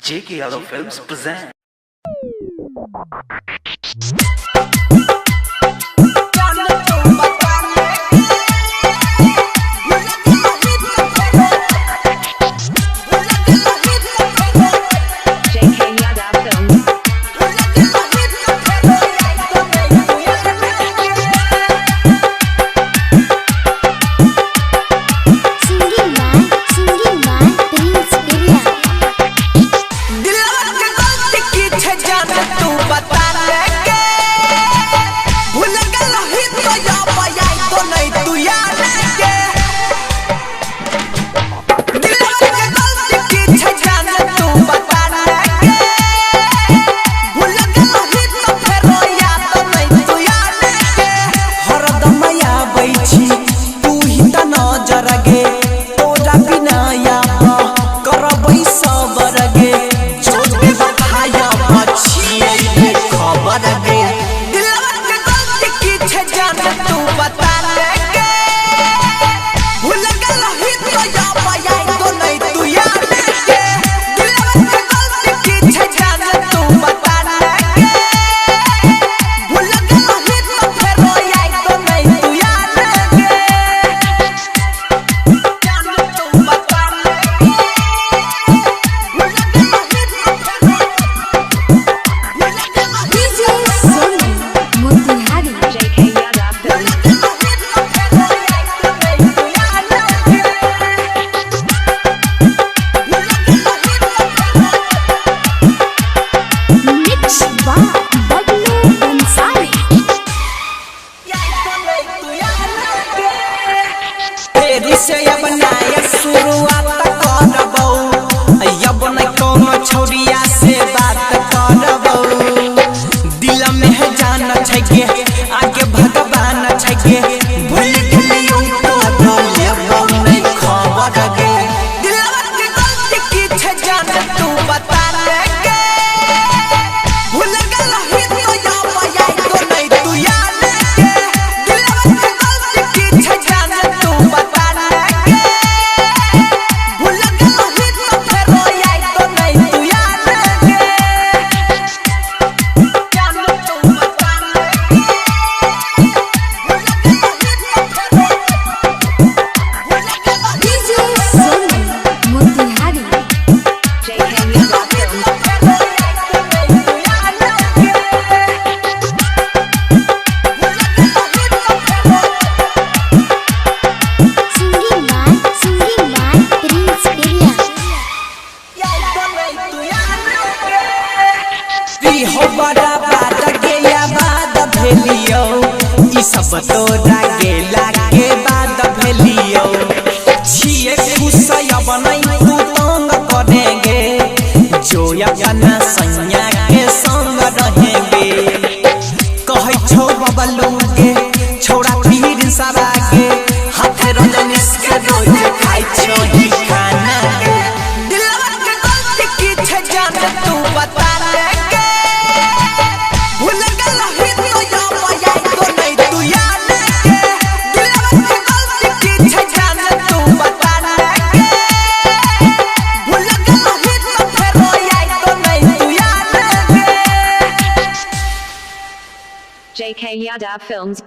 JK Yadav Films present. JK Yadav Films. Singing by Prince Birla. दिलवा के गलती की छे जान तू बता ले के भूल गेल ही तो या पाई तो नहीं तू याद के दिलवा के गलती की छे जान तू बता ले के भूल गेल ही तो फेरो याद तो नहीं तू याद के हरदम आबै छी तू ही त नजर गे तोरा बिना याप करबै सबर गे छोटे बखाया पछिए रे खबर गे दिलवा के गलती की छे जान तू बता ले के भूल गेल ही तो या पाई तो नहीं तू याद के दिलवा के गलती की छे जान तू बता ले के भूल गेल ही तो फेरो आई तो नहीं तू याद के जान तू बता ले भूल गेल ही तो फेरो भूल गेल ही DJ Sonu Motihari. JK Yadav Films. Mix by Bablu Ansari. फेर से अब नया शुरुआत करबौ, अब न कोनो छौरिया से बात करबौ। दिल में है जान छै गे, आगे भगवान छै गे, भूल गेलियौ तो लेबौ नै खबर गे। दिलवा के गलती की छै जान तू बता ले गे, भूल गेल ही तो या पाई तो नहीं तू याद के। दिलवा के गलती की छै जान तू बता ले के, भूल गेल ही तो फेरो आई तो नहीं तू याद के। जान तू बता ले के, भूल गेल ही तो फेरो, भूल गेल ही DJ Sonu Motihari. JK Yadav Films. Singing by Prince Birla. भेलियौ ई सब तोरा गेला के बाद भेलियौ, छिए खुश अब नहीं तू तंग करेंगे, जो अपना सैया के संग रहेंगे। कहै छौ बबलू गे छौड़ा पीर सरा गे, हाथ रजनीश के रोज खाइ छौ ही खाना गे। दिलवा के गलती की छे जान तू बता ले के, भूल गेल ही तो या पाई तो नहीं तू याद के। दिलवा के गलती की छे जान तू बता ले के, भूल गेल ही तो फेरो आई तो नहीं तू याद के। JK Yadav Films.